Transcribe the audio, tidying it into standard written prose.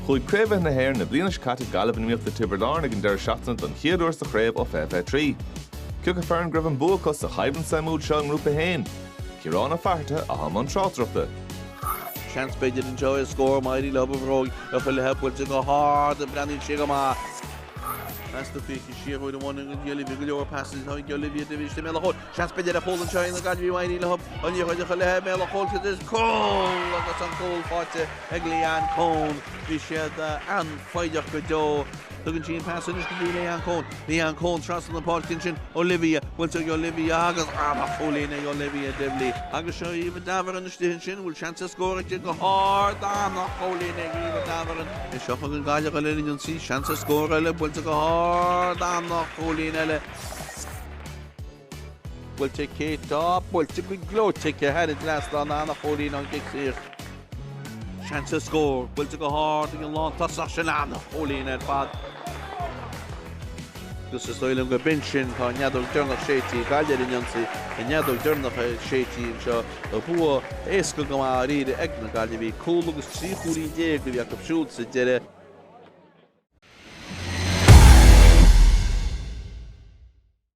Chuaigh craobhaithe na hÉireann na bliana seo caite Gaillimh in iomaíocht le Tiobraid Árann ag an deireadh seachtaine don chéad uair sa chraobh ó 2023. Cé acu foireann go raibh an bua acu sa choimhlint suimiúil seo i nGrúpa 1? Ciarán Ó Fatharta atá i mbun tráchtaireachta. Seans b'fhéidir anseo ar scór má éiríonn leo a bhróig a chuile buailte go hard, breathnaíonn sé go maith. Pas tugtha siar uair amháin go dtí Olivia, go leor pasanna atá ag Olivia Davies i mbéal an chúil. Seans b'fhéidir ar chúl anseo ag na Gaillimhigh má éiríonn leo an liathróid a chur le béal an chúil is cúl agus an cúl faighte ag Leanne Coen. Bhí siad an-fhoighdeach go deo. Tugann sí an pas anois go dtí Leanne Coen. Leanne Coen trasna na páirce ansin. Olivia, buailte ag Olivia agus an-chúilín ag Olivia Divilly. Agus seo Eva Davoren istigh ansin. Bhfuil seans ar scór aici go hard? An-chúilín ag Eva Davoren. Seo chugainn Gaillimh ar an ionsaí. Seans ar scór eile. Buailte go hard. An-chúilín eile. Buailte Kate Dawe, buailte go gleoite aici thar an dtrasnán, an-chúilín ón gcic saor. Seans ar scór, buailte go hard ag an lántosach sin, an-chúilín ar fad. Agus is dóigh liom go b'in sin, tá an fheadóg deireanach séidte, Gaillimh ar an ionsaí, an fheadóg deireanach séidte anseo, bua éasca go maith dáiríre ag na Gaillimhigh, cúl agus 13 chúilín a bhí acu siúd sa deireadh.